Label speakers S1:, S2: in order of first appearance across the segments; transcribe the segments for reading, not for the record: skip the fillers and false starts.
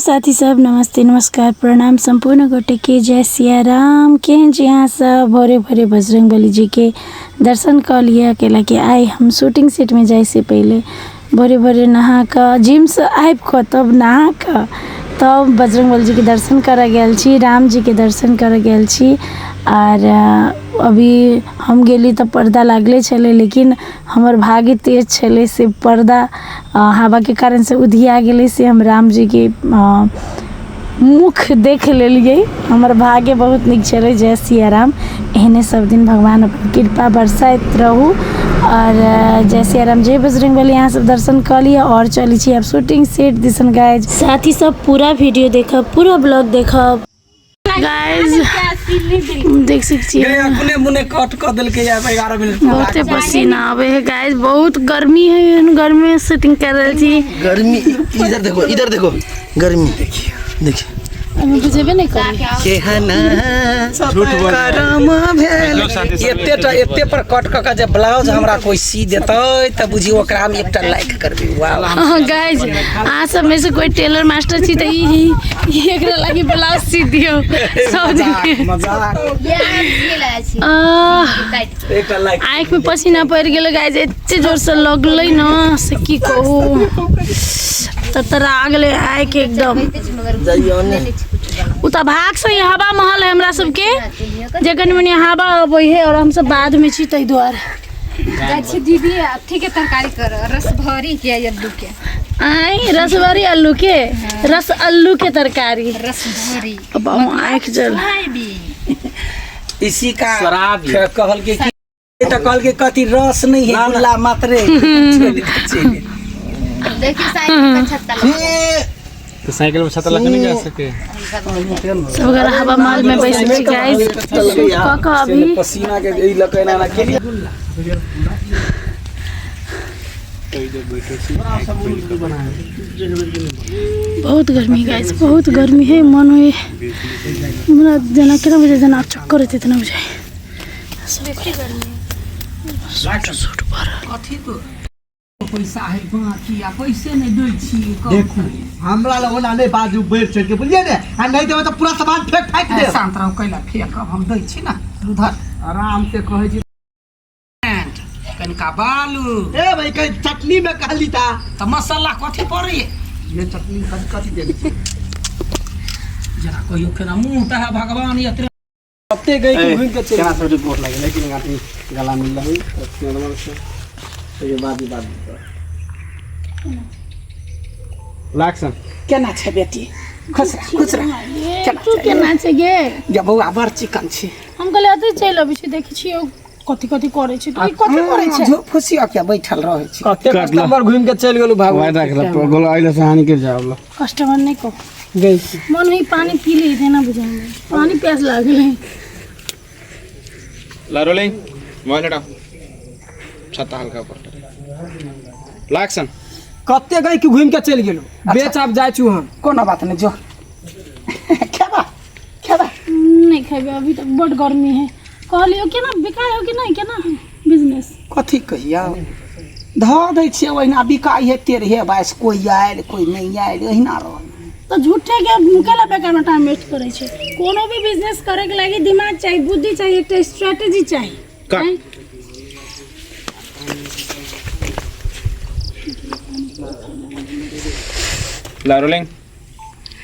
S1: साथी सब, नमस्ते, नमस्कार, प्रणाम सम्पूर्ण गोटे के। जय सिया राम। केहन छी अहाँ सब? भोरे भोरे बजरंगबली जी के दर्शन कऽ लिअ। अकेला के आइ हम शूटिंग सेट में जाय से पहिले भोरे भोरे नहा कऽ जिम से आबि कऽ तब नहा कऽ तब बजरंगबली जी के दर्शन करऽ गेल छी, राम जी के दर्शन करऽ गेल छी। आर अभी हम गेली तऽ पर्दा लागले छलै, लेकिन हमर भाग्य तेज छलै से पर्दा हवाके कारणसँ उधिया गेलै, से हम रामजीके मुख देख लेलियै। हमर भाग्य बहुत नीक छलै। जय सिया राम। एहने सब दिन भगवान अपन कृपा बरसाइत रहू। आओर जय सिया राम, जय बजरंगबली। अहाँ सब दर्शन कऽ लिअ आओर चलै छी आब शूटिंग सेट दिसन। गाइज, साथी सब, पूरा वीडियो देखब, पूरा ब्लॉग देखब। गाइज, देख सकै छियै
S2: अपने मुने कट कऽ देलकै 11 मिनट।
S1: बहुते पसीना आबै है गाइज, बहुत गर्मी है। एहन गर्मी में शूटिंग कर रहल छी।
S3: गर्मी, इधर देखो, इधर देखो, गर्मी देखिए, देखिए।
S1: एहिमे बुझेबे नहि करी।
S2: केहन करम भेल एते टा एते पर कट कऽ के जे ब्लाउज हमरा कोई सी देतै तऽ बुझी ओकरा हम एकटा लाइक करबै। वाह।
S1: गाइज, अहाँ सब में से कोई टेलर मास्टर छी तऽ ई ई एकरा लागि ब्लाउज सी दियौ सब दिन।
S2: मजाक।
S1: आह,
S2: एकटा लाइक।
S1: आँखि में पसीना पड़ि गेलै गाइज, एते जोर से लगलै न से की कहू, ततरा गेलै आँखि एकदम।
S3: जाइयो ने।
S1: ओ तऽ भाग से ही हवा महल है हमरा सबके, जे कनि मनि हवा अबै है और हमसब बाध में छी ताहि दुआरे।
S4: जाइ छी दीदी, अथी के तरकारी कर, रस भरी के अल्लू के।
S1: आइ रसभरी अल्लू के, रस अल्लू के तरकारी।
S4: रस भरी।
S1: अब आँखि जल।
S2: इसी का कहल के की तऽ कहल के कथी रस नहीं है, गुल्ला मात्रे।
S4: देखिए, साइकिल का छत्ता लगा।
S5: तो साइकिल में छाता लगा नहीं जा सके।
S1: सब गोरा हवा महल में बैसल छी गाइस, शूट कऽ कऽ अभी।
S2: पसीना के ई लऽ के एना एना केलियै।
S1: बहुत गर्मी गाइस, बहुत गर्मी है। मन होइ हमरा जेना केना बुझाइ, जेना चक्कर एतै तेना बुझाइ। सूट सूट भरल।
S2: पैसा है बाकी आ पैसे नहि दै छी।
S6: देखू, हमरा लग ओना नहि बाजू बढ़ि चढ़ि के, बुझलियै ने? आ नहि देबै तऽ पूरा सामान फेंक फाकि देब।
S2: शांत रहू, कैला फेकब? हम दै छी ने उधर।
S6: आराम से कहै छी।
S2: कनिका बालू।
S6: ए भाई, कहीं चटनी में कहली ता।
S2: तऽ मसाला कथी पड़ैए?
S6: ये चटनी कथी कथी देने छी?
S2: जेना कहियो केना मुँह तऽ है भगवान एतरे
S6: कते गई कि घुमि के चलि।
S5: केना सब रिपोर्ट लागे, लेकिन आदमी गला मिल रही नॉर्मल से तो ये बाद बाद लाक्सन।
S2: केना छै बेटी? खुश रह, खुश रह। केना?
S1: तू केना छै गे?
S2: जे बौआ, बड़ चिकन छै।
S1: हम कहलियै अतै चलि अबै छी, देखै छियै कथी कथी करै छै। तू ई कथी करै छै?
S2: झूठ फुसिया के बैठल रहै छै।
S6: कते कस्टमर घुमि के चलि गेलू भागू।
S5: वाइड राख ला गोला आइला से हानि कर जावला।
S1: कस्टमर नहि कह।
S6: गई।
S1: मन होइ पानी पी ली तेना बुझाइ, पानी प्यास लागल है।
S5: ला रोलिंग, मोबाइल हटाओ, छाता हल्का ऊपर कर, लाक्सन।
S6: कते गई कि घुमि के चलि गेलू। बेच, आब जाइ छु हम।
S2: कोनो बात नहि, जो खेबा खेबा।
S1: नहि खेबै अभी तक, बड गर्मी है। कहलियो केना बिकाय हो कि नहि, केना है बिजनेस?
S2: कथी कहिया, धऽ दै छियै ओहिना, बिकाइ है 13 22, कोइ आयल कोइ नहि आयल, ओहिना रहल।
S1: तऽ झूठे के केला बेकार में टाइम वेस्ट करै छै? कोनो भी बिजनेस करे के लागी दिमाग चाही, बुद्धि चाही, एकटा स्ट्रेटेजी चाही।
S5: कट।
S1: आँय?
S5: ला रोलिंग,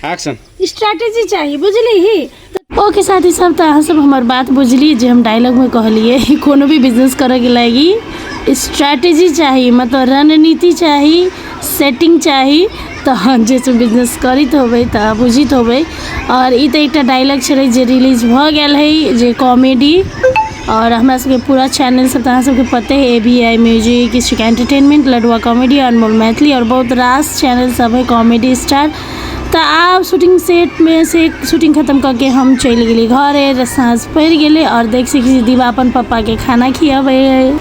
S5: एक्शन।
S1: स्ट्रेटेजी चाही, बुझली ही? ओके साथी सब, तऽ अहाँ सब हमर बात बुझली जे हम डायलॉगमे कहलियै, कोनो भी बिजनेस करऽके लागी स्ट्रेटेजी चाही, मतलब रणनीति चाही, सेटिंग चाही। तऽ जे सब बिजनेस करैत होबै तऽ बुझैत होबै। आओर ई तऽ एकटा डायलॉग छलै जे रिलीज भऽ गेल है, जे कॉमेडी। आओर हमरा सबके पूरा चैनल सब तऽ अहाँ सबके पते है, A V I music, Ishika entertainment, Ladua comedy, अनमोल मैथिली आओर बहुत रास चैनल सब है, कॉमेडी स्टार। तऽ आब शूटिंग सेटमे से शूटिंग खतम कऽ के हम चलि गेली घरे। साँझ पड़ि गेलै आओर देख सकै छी दीवा अपन पप्पाके खाना खियाबै है।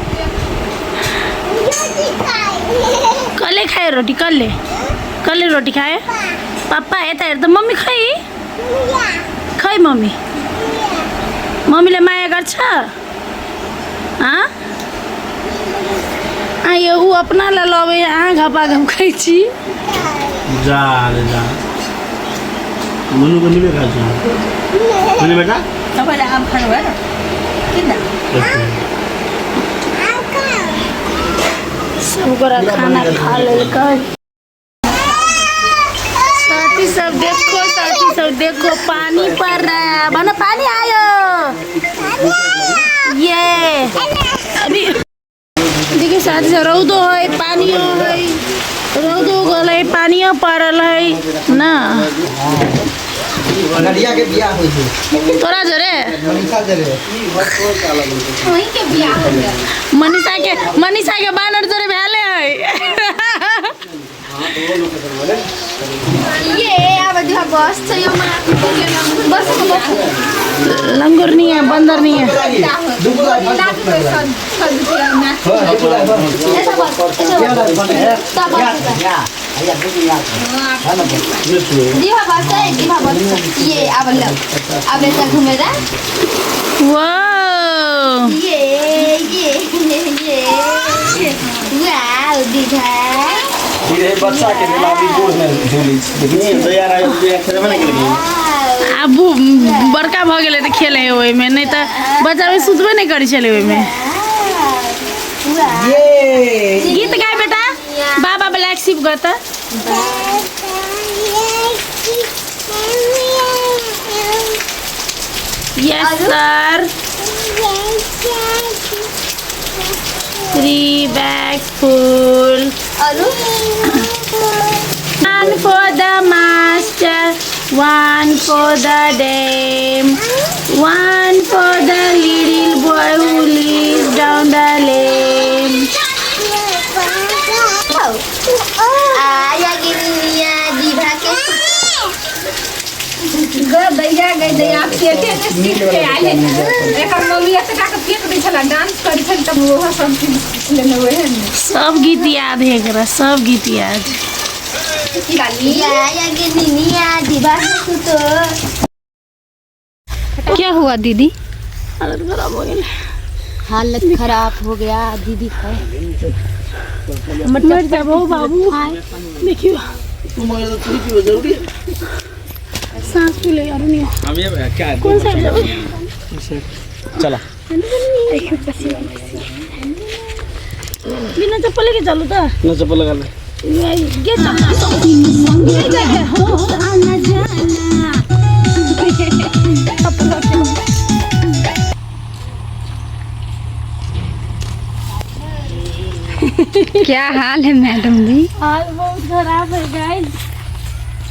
S1: कले खाए रोटी, कले कले रोटी खाए पप्पा। यता हेर त मम्मी, खै खै मम्मी, मम्मीले माया गर्छ। हाँ आ यो ऊ अपना ला लबै, अहाँ घपा घप खाइ छी।
S5: जा रे जा। मुन्नू को नीबे खाइ छै। बुझली बेटा?
S2: तपाईँले आम खानु भएन किन?
S1: सब गोरा खाना खा लेलकै। साथी सब देखो, साथी सब देखो, पानी पड़ रहा है। बना पानी आयो। ये अभी देखिए साथी सब, रौदो है, पानियो है, रौदो उगल है, पानियो पड़ल है ना।
S6: नदिया के बियाह होइ छै।
S1: तोरा जरे
S6: मनीषा जरे।
S4: वहीं के बियाह हो गया।
S1: मनीषा के बानर जरे भेले है।
S4: ये अब जो बस छ यो मा बस बस।
S1: लंगूर नहीं है, बंदर नहीं है।
S4: लाग सज सज ना। ऐसा बस ऐसा बस तब बस दीवा बस है, दीवा बस। ये अब ल अब ऐसा घुमेरा।
S1: वाओ।
S4: ये वाओ दीघा।
S5: धीरे बच्चा के लेल अभी बूढ़ में झूली छै। देखै छियै तैयार आइ खेलबे नहि केलकै।
S1: आब बड़का भऽ गेलै तऽ खेले है ओहिमे, नहि तऽ बच्चामे सुतबे नहि करै छलै ओहिमे।
S2: ये
S1: गीत गाय बेटा, बाबा ब्लैक शिप गत। Yes sir. 3 bags full.
S4: अरू?
S1: One for the master, one for the dame, one for the little boy who lives down the lane.
S4: आया गिनिया दीघा के गो दैया गई दैया पेटे ने सीख के आले। एकर मम्मी एतका के फेंक दै छला, डांस करै छल तब ओहो सब चीज सीख लेने ओहे ने।
S1: सब गीत याद है एकरा, सब गीत याद।
S4: की लाली आया गिनिया दीघा के सुतो।
S7: क्या हुआ दीदी?
S1: हालत खराब हो गेल।
S7: हालत खराब हो गया दीदी का।
S1: मर जाबो बाबू, देखियो।
S3: जरूरी है।
S1: सांस फूले यार नहीं।
S5: हम ये क्या?
S1: कौन साइड जाबो?
S5: चला।
S1: देखियो पसीना बिना चप्पल के चलू त।
S5: न चप्पल लगा ले।
S1: ये चप्पल ये जगह हो आना जाना। चप्पल।
S7: क्या हाल है मैडम जी?
S1: हाल बहुत खराब है गाइस।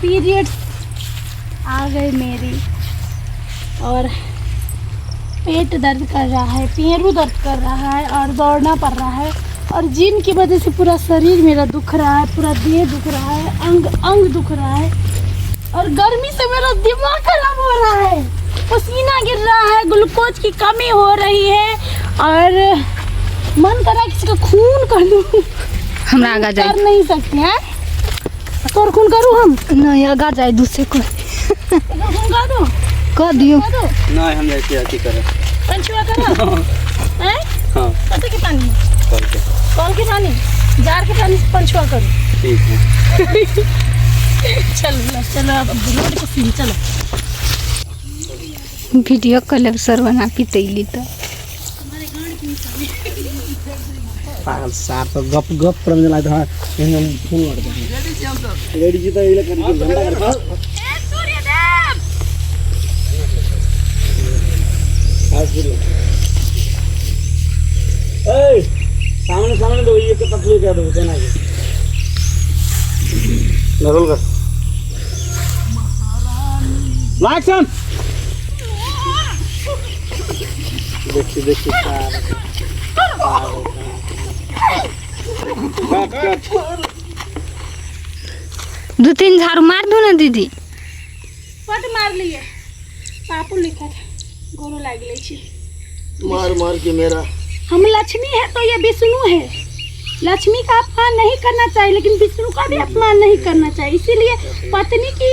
S1: पीरियड्स आ गए मेरी और पेट दर्द कर रहा है, पेरू दर्द कर रहा है और दौड़ना पड़ रहा है और जिन की वजह से पूरा शरीर मेरा दुख रहा है, पूरा देह दुख रहा है, अंग अंग दुख रहा है और गर्मी से मेरा दिमाग खराब हो रहा है, पसीना गिर रहा है, ग्लूकोज की कमी हो रही है और मन कर रहा है किसी का खून कर दूँ।
S7: हमरा आगा जाए।
S1: कर नहीं सकते हैं। तोर खून करूँ हम?
S7: नहीं, आगा जाए दूसरे को।
S1: एकर खून कर दूँ?
S7: कर दियो।
S1: कर दूँ?
S5: नहीं, हम जाते अथी करे।
S1: पंचुआ करो हैं?
S5: हाँ।
S1: कते के पानी?
S5: कल के।
S1: कल के पानी, जार के पानी से पंचुआ करो।
S5: ठीक है।
S1: चलो चलो, अब रोड को सीधे चलो।
S7: वीडियो कॉल सरवना पितैली तो।
S5: पागल सार तो गप गप पर में लाइत हां एहन फोन लड़ दे रेडी जी तो इला कर के झंडा कर।
S1: सूर्यदेव।
S5: खास ए सामने सामने दो, ये के पतली कर दो देना के रोल कर एक्शन। देखिए देखिए सार कट कट।
S7: 2-3 झाड़ू मार दो ना दीदी।
S1: पट मार लिए पापू लिखा था गोरो लाग ले छी।
S3: मार मार के मेरा।
S1: हम लक्ष्मी है तो ये विष्णु है। लक्ष्मी का अपमान नहीं करना चाहिए लेकिन विष्णु का भी अपमान नहीं करना चाहिए, इसीलिए पत्नी की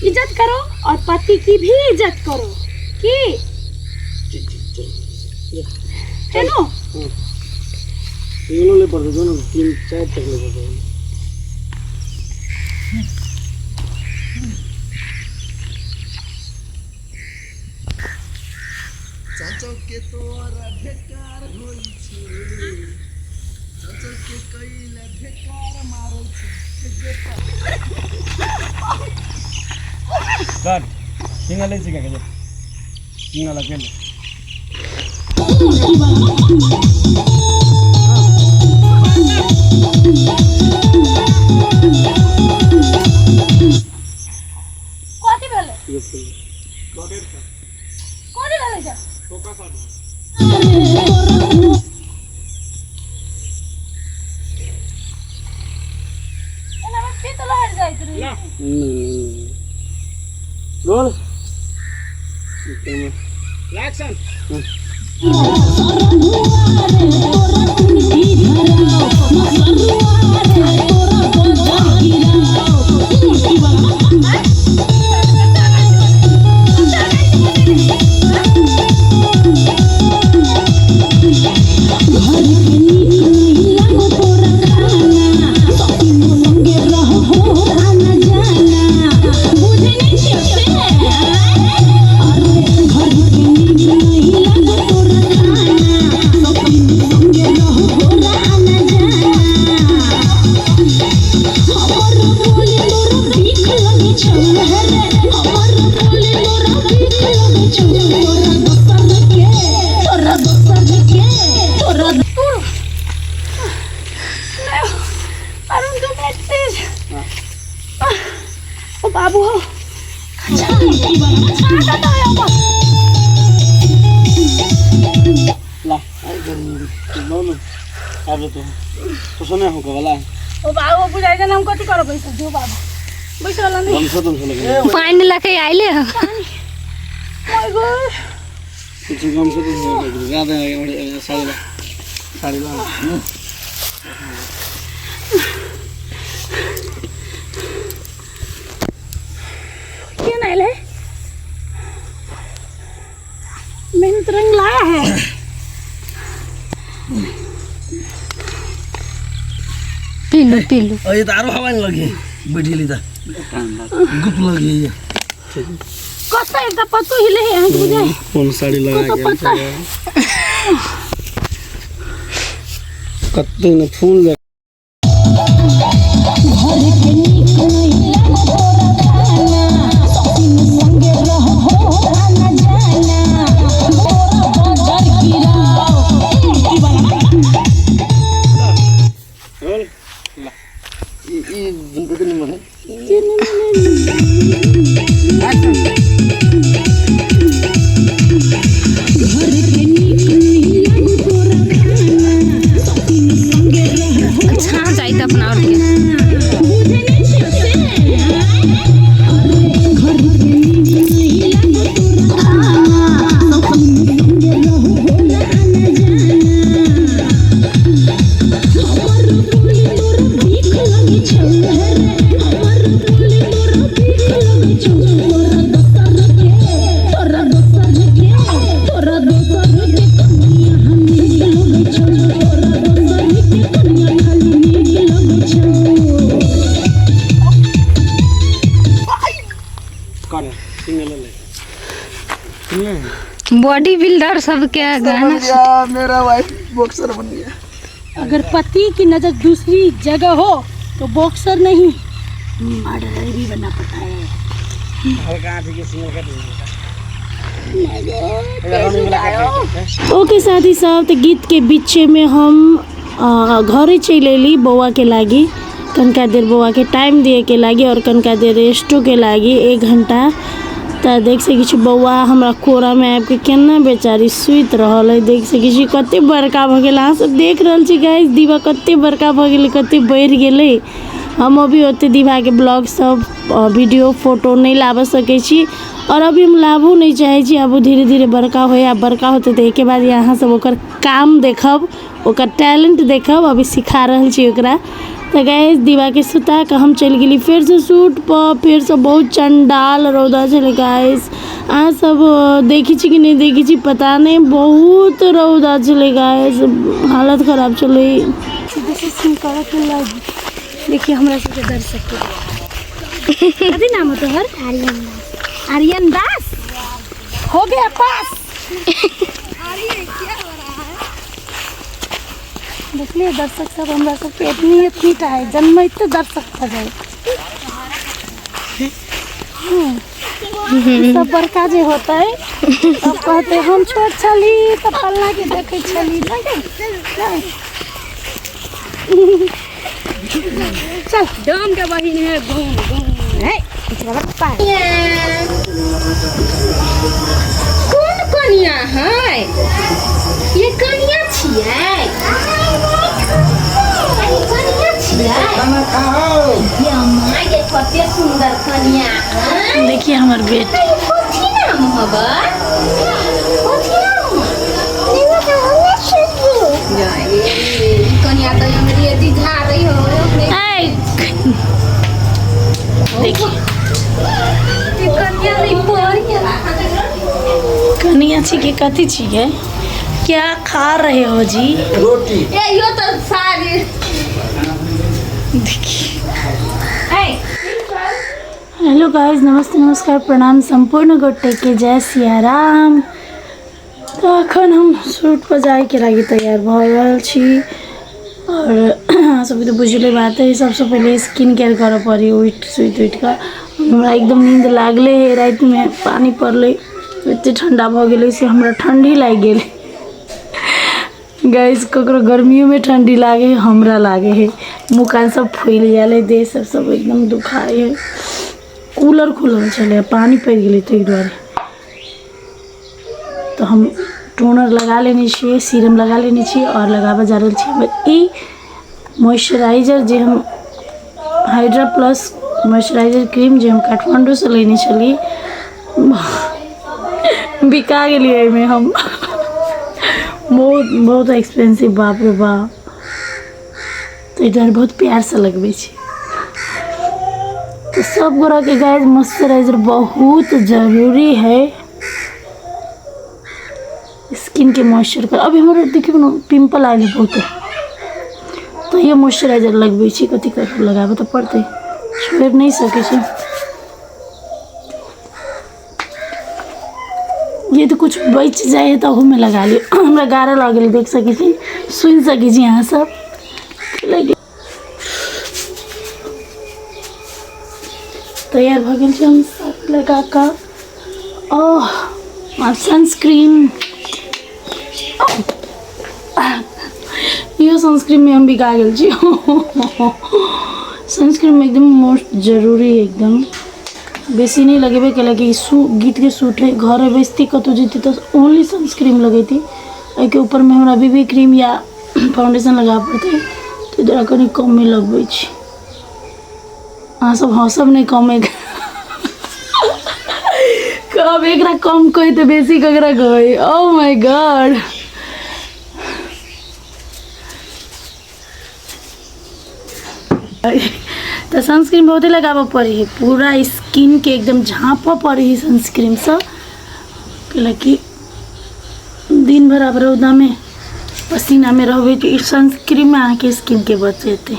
S1: इज्जत करो और पति की भी इज्जत करो कि है नो।
S5: तीनों ले पड़ते दोनों 3-4 तक ले पड़ते।
S3: के तोरा ढेकार होई छै, चल चल के कैल ढेकार मारै छै।
S5: कट सिंगल लै छी का सिंगल अकेले।
S1: कथी भेलै? कथी भेलै जा? एनामे पित्त लहरि जाइत रहै।
S5: रोल
S1: अरुण दू मिनट प्लीज। ओ बाबू हो।
S5: ला लो लो आब तो तो सुने हो के वाला।
S1: ओ बाबू बुझाइ जे हम कथी करब बैसल जो बाबू बैसल नहीं।
S5: गमछा तमछा लगे।
S7: पानि लऽ के आइले ह।
S1: My God.
S5: कुछ गमछा तमछा लगे ज्यादा साड़ी ला साड़ी ला।
S1: के नहीं ले मेहनत रंग लाया है।
S7: पीलू पीलू।
S3: और ये तो आरो हवा नहीं लगी बैठ गेली त गुप लगी ये।
S1: कत एकटा पत्तो हिले है अहाँके बुझाइ।
S5: कौन साड़ी लगा
S1: कत
S5: के
S1: पत्ता।
S5: कत्ते ने फूल दे। रोल
S3: ई ई बनते नहीं मन है।
S7: छा जाइत अपना और के।
S5: कट सिंगल ले
S7: बॉडी बिल्डर सबके गाना।
S3: मेरा वाइफ बॉक्सर बन गया।
S1: अगर पति की नजर दूसरी जगह हो तो बॉक्सर नहीं मर्डरर भी बनना पड़ता है।
S5: हल्का आँख के सिंगल कट।
S1: ओके साथी सब, तो गीत के बीचे में हम घरे चलि अयली बौआ के लागी कनका देर बौआ के टाइम दिए के लागी और कनका देर रेस्टो के लागी 1 घंटा। तो देख सकै छी बौआ हमरा कोरा में आबि के केना बेचारी सुति रहल है। देख सकै छी कते बड़का भऽ गेल। अहाँ सब देख रहल छी गाइस दीवा कते बड़का भऽ गेलै, कते बढ़ि गेलै। हम अभी ओते दीवाके ब्लॉग सब वीडियो फोटो नहीं लाबऽ सकै छी और अभी हम लाबो नहीं चाहै छी। आब ओ धीरे धीरे बड़का होय, आ बड़का होतै तऽ एहिके बाद अहाँ सब ओकर काम देखब, ओकर टैलेंट देखब। अभी सिखा रहल छी ओकरा। तऽ गाइस दीवाके सुता कऽ हम चलि गेली फेरसँ शूट पर। फेरसँ बहुत चण्डाल रौदा छलै गाइस। अहाँ सब देखै छी कि नहि देखै छी पता नहि, बहुत रौदा छलै गाइस, हालत खराब छलै। देखिए हमरा सबके दर्शक के कथी नाम हो तोहर? आर्यन दास। आर्यन दास हो गया पास। देखलियै दर्शक सब हमरा सबके एतनी एतनी टा है जन्मैते दर्शक भऽ जाइ सब बड़का जे होतै तब कहतै हम छोट छली तऽ फल्लाँ के देखै छली नहि चल
S4: डोम के बहिन है घूम घूम कोन कनिया है ये कनिया छियै अरे कनिया छियै
S2: खाना खाओ
S4: ये माय ये कते सुंदर कनिया है
S1: देखिए हमर बेटी
S4: कथी नाम हबा कथी नाम कनिया तऽ अंग्रेजी झाड़ै हो
S1: ऐ, देखिए
S4: कनिया नहीं पढ़
S1: कनिया छी के कथी छियै क्या खा रहे हो जी
S6: रोटी
S4: ए यो तऽ सारी
S1: देखिए
S4: ए
S1: हेलो गाइस, नमस्ते, नमस्कार, प्रणाम सम्पूर्ण गोटे के जय सिया राम। तऽ अखन हम सूट पर जाइके लागि तैयार भऽ रहल छी आओर अहाँ सबके तऽ बुझले बात है, सबसँ पहिले स्किन केयर करऽ पड़ी उठि सुति उठि कऽ। हमरा एकदम नींद लागले है, रातिमे पानि पड़लै, एते ठण्डा भऽ गेलै से हमरा ठण्डी लागि गेलै। गाइस, ककरो गर्मियोमे ठण्डी लागै है, हमरा लागै है। मुँह कान सब फुलि गेल है, देह सब सब एकदम दुखाइ है। कूलर खुलल छलै, पानि पड़ि गेलै ताहि दुआरे। तऽ हम टोनर लगा लेने छियै, सीरम लगा लेने छियै आओर लगाबऽ जा रहल छियै हमर ई मॉइस्चराइजर, जे हम हाइड्रा प्लस मॉइस्चराइजर क्रीम जे हम काठमाण्डूसँ लेने छलियै। बिका गेलियै एहिमे हम, बहुत बहुत एक्सपेंसिव, बाप रे बाप। ताहि दुआरे बहुत प्यारसँ लगबै छी। तऽ सब गोटाके गाइस मॉइस्चराइजर बहुत जरूरी है स्किनके मॉइस्चर कर। अभी हमर देखियौ ने पिम्पल आयल है बहुते, तैयो मॉइस्चराइजर लगबै छी। कथी करू, लगाबऽ तऽ पड़तै, छोड़ि नहि सकै छी। ये तऽ कुछ बचि जाइ है तऽ ओहूमे लगा लियौ। हमरा गारा लागल, देख सकै छी, सुनि सकै छी अहाँ सब। तैयार भऽ गेल छी हम सब लगा कऽ। ओह, आब सनस्क्रीन, इहो सनस्क्रीनमे हम बिका गेल छी। सनस्क्रीन एकदम मोस्ट जरूरी है, एकदम बेसी नहि लगेबै, कैलाकि ई गीतके सूट है। घरे बैसती, कतहु जेती तऽ ओनली सनस्क्रीन लगेती। एहिके ऊपरमे हमरा बी बी क्रीम या फाउंडेशन लगाबऽ पड़तै, ताहि दुआरे कनि कमे लगबै छी। अहाँ सब हँसब नहि, कमे कहब। एकरा कम कहै तऽ बेसी ककरा कहै? ओ my God. तऽ सनस्क्रीन बहुते लगाबऽ पड़ै है, पूरा स्किनके एकदम झाँपऽ पड़ै है सनस्क्रीनसँ, कैलाकि दिन भरि आब रौदामे पसीनामे रहबै तऽ ई सनस्क्रीन अहाँके स्किनके बचेतै।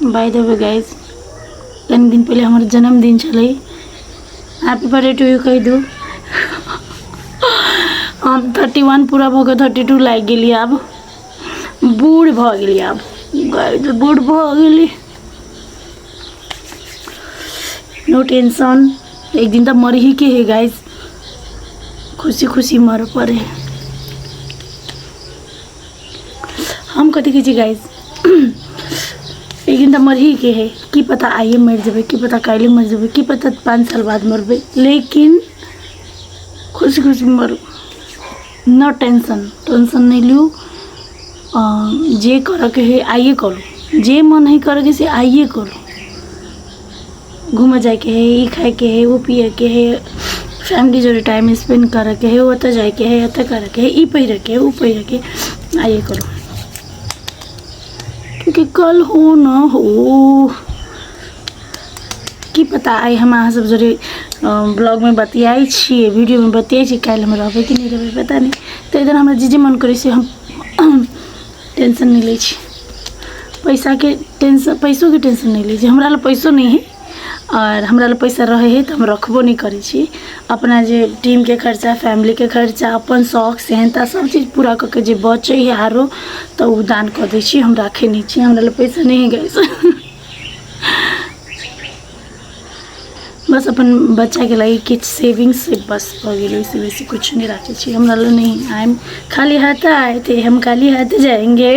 S1: बाय the way guys, कनि दिन पहिले हमर जन्मदिन छलै। हैप्पी बर्थडे टू यू कहि दू। हम 31 पूरा भऽ कऽ 32 लागि गेलियै। आब बूढ़ भऽ गेलियै, आब गाइज बूढ़ भऽ गेली। नो टेंशन, एक दिन तऽ मरही के है गाइज, खुशी खुशी मर पड़े। हम कथी कहै छी गाइज, एक दिन तऽ मरही के है। की पता आइए मरि जेबै, की पता काल्हि मरि जेबै, की पता 5 साल बाद मरबै, लेकिन खुशी खुशी मरू। नो टेंशन, टेंशन नहि लिउ। जे करऽके है आइए करू, जे मन है करऽके से आइए करू। घूमऽ जाइके है, ई खाइके है, ओ पियैके है, फैमिली जोड़े टाइम स्पेंड करऽके है, ओतऽ जाइके है, एतऽ करऽके है, ई पहिरऽके है, ओ पहिरऽके है, आइए करू, क्योंकि कल हो न हो। की पता आइ हम अहाँ सब जोड़े ब्लॉगमे बतियाइ छियै, वीडियोमे बतियाइ छियै, काल्हि हम रहबै कि नहि रहबै पता नहि। ताहि दुआरे हमरा जे जे मन करै से हम टेंशन नहि लै छी। पैसाके टेंशन, पैसोके टेंशन नहि लै छी। हमरा लग पैसो नहि है आओर हमरा लग पैसा रहै हइ तऽ हम रखबो नहि करै छी अपना जे टीमके खर्चा फैमिलीके खर्चा अपन शौक सेहन्ता सब चीज पूरा कऽ के जे बचै हइ आरो तऽ ओ दान कऽ दै छी हम राखै नहि छी हमरा लग पैसा नहि हइ गाइस। बस अपन बच्चाके लागि किछु सेविंग्स बस भऽ गेलै, ओहिसँ बेसी किछु नहि राखै छी। हमरा लग नहि, I am खाली हाथ आए थे, हम खाली हाथ जाएंगे।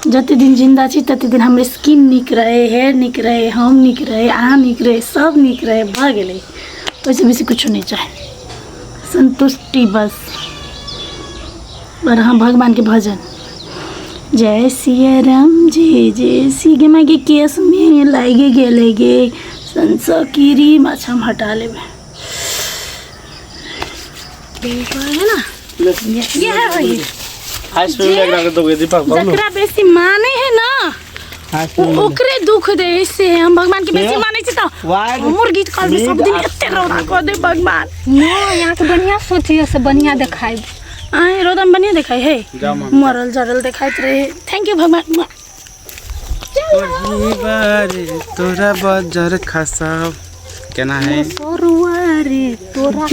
S1: जते दिन जिन्दा छी तते दिन हमर स्किन नीक रहै, हेयर नीक रहै, हम नीक रहै, अहाँ नीक रहै, सब नीक रहै, भऽ गेलै। ओहिसँ बेसी किछु नहि चाही, सन्तुष्टि बस। आओर हम भगवानके भजन जय सिया राम जय जय सी गे माय गे, केशमे लागि गेलै गे सनसो क्रीम। अच्छा हम हटा लेबै है ना, ये है वही जकरा बेसी माने है ना ओकरे दुख दे से। हम भगवान के बेसी मानै छी तऽ हमर गीत करबै सब दिन, एते रौदा कऽ दे भगवान।
S7: नहि, अहाँके बढ़िआँ सोचिए से बढ़िआँ देखायब।
S1: आए रौदा में बढ़िया देखाई है, मरल जरल देखाइत रहे। Thank you भगवान।
S5: तोरा बजर खसाब केना है
S7: सरुआ रे तोरा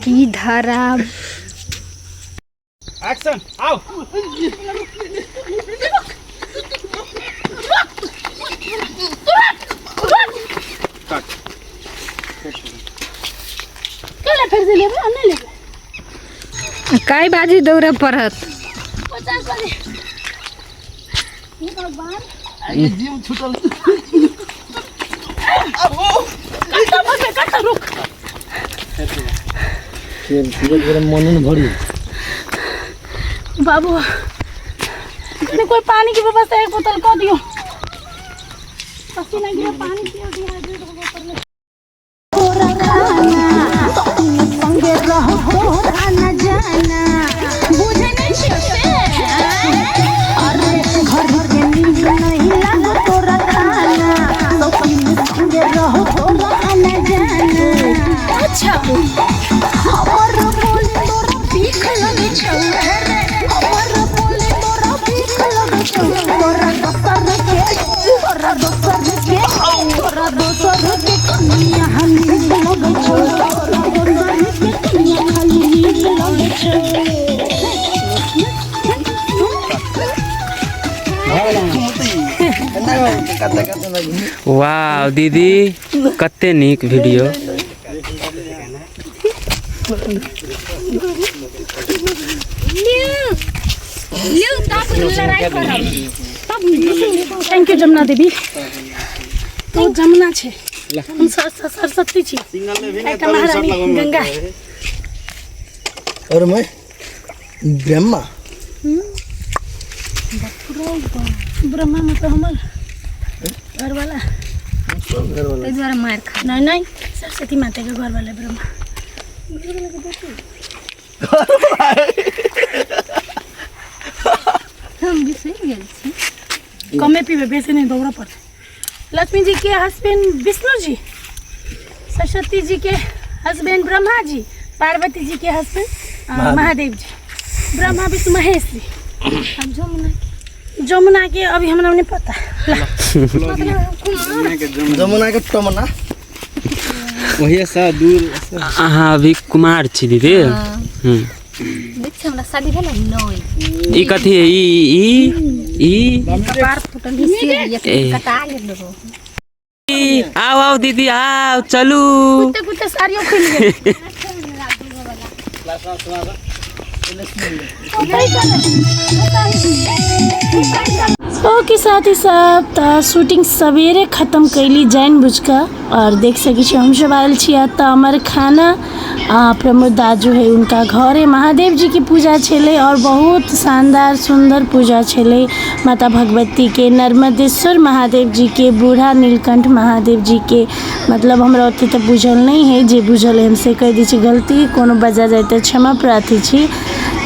S7: की धरा।
S5: एक्शन आओ।
S1: केला फेर से लेबै, हम नहि लेबै।
S7: काय बाजी दौड़े पड़त?
S1: 50 बाजी। हे भगवान,
S3: जिम छूटल।
S1: कतऽ भगबै, कतऽ? रुक।
S5: मन भरी
S1: बाबू, नहीं कोई पानी की व्यवस्था एक बोतल कऽ दियौ। पसीना गिरे, पानी पियो, डिहाइड्रेट हो गए। संगे रहो तोरा न जाना, बुझे नहीं छियो से। अरे घर के नींद नहीं लागो तोरा खाना, सौतीन संगे रहो तोरा न जाना। अच्छा हमर बोल तोरा भीख लगे छौ रे, हमर बोल तोरा भीख लगे छौ। तोरा दोसर के, तोरा दोसर के, तोरा दोसर के कनिया नीक लगे छौ, तोरा दोसर के कनिया खाली नीक लगे छौ।
S8: वाह दीदी, कते नीक वीडियो।
S7: लिउ तब लड़ाइ करब तब।
S1: Thank you Jamuna देवी। तो जमुना छै, हम सरस्वती छी, एकटा महारानी गंगा।
S3: और मैं ब्रह्मा।
S1: ब्रह्मा मतलब हमर घरवाला।
S7: ताहि दुआरे मारि खा।
S1: नहीं नहीं, सरस्वती माता के घरवाला ब्रह्मा।
S7: हम बिसरि गेल छी।
S1: कमे पीबे, बेसी नहीं, दौड़ा पड़तै। लक्ष्मी जी के हस्बैंड विष्णु जी, सरस्वती जी के हस्बैंड ब्रह्मा जी, पार्वती जी के हस्बैंड महादेव जी। ब्रह्मा विष्णु महेश जी।
S7: अब जमुना के,
S1: जमुना के अभी हमरा नहीं पता।
S3: जमुना के टमना
S5: वही से दूर।
S8: अहाँ अभी कुमार छी दीदी? हम्म।
S7: देख छी, हमरा शादी भेल नहि।
S8: ई कथी है? ई ई ई
S7: कपार फुटल से
S8: ए।
S7: कटा गेल रहो।
S8: ई, आओ आओ दीदी, आओ चलू।
S1: कुत्ते कुत्ते साड़ियों खुल गेल। ओके साथी सब, तऽ शूटिंग सवेरे खत्म कैली जानि बुझि कऽ। आओर देख सकै छी हमसब आयल छी तऽ हमर खाना प्रमोद दाजू है उनका घरे महादेव जी के पूजा छलै आओर बहुत शानदार सुन्दर पूजा छलै माता भगवती के, नर्मदेश्वर महादेव जी के, बूढ़ा नीलकंठ महादेव जी के। मतलब हमरा ओते तऽ बुझल नहि है, जे बुझल है हम से कहि दै छी। गलती कोनो बजा जाइ तऽ क्षमा प्रार्थी छी।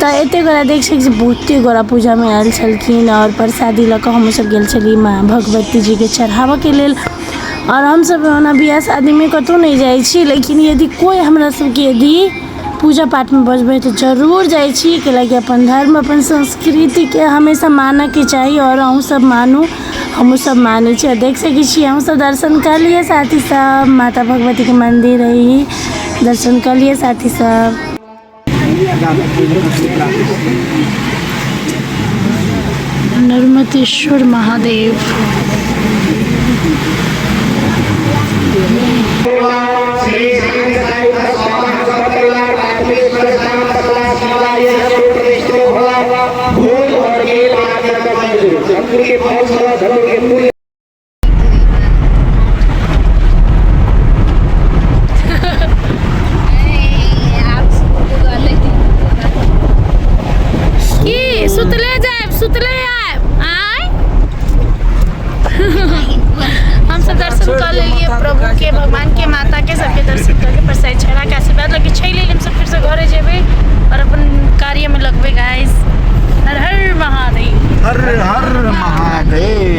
S1: तऽ एते गोरा देख सकै छी, बहुते गोरा पूजामे आयल छलखिन आओर प्रसादी लऽ कऽ हमहूँसब गेल छली माँ भगवती जीके चढ़ाबऽके लेल। आओर हमसब ओना बियाह शादीमे कतहु नहि जाइ छी, लेकिन यदि कोइ हमरा सबके यदि पूजा पाठमे बजबै तऽ जरूर जाइ छी, कैलाकि अपन धर्म अपन संस्कृतिके हमेशा मानऽके चाही। आओर अहूँ सब मानू, हमहूँ सब मानै छी। आओर देख सकै छी, अहूँ सब दर्शन कऽ लिअ साथी सब, माता भगवतीके मन्दिर है ई, दर्शन कऽ लिअ साथी सब। नर्मदेश्वर महादेव। की सुतले जायब, सुतले आयब आय। हम सब दर्शन कऽ लेलियै प्रभु के, भगवान के, माता के, सबके दर्शन करके प्रसाद चढ़ा के आशीर्वाद लऽ के चलि एलियै। हमसब फेरसँ घरे जेबै आओर अपन कार्यमे लगबै। गाइस, हर हर महादेव।
S6: हर हर महादेव।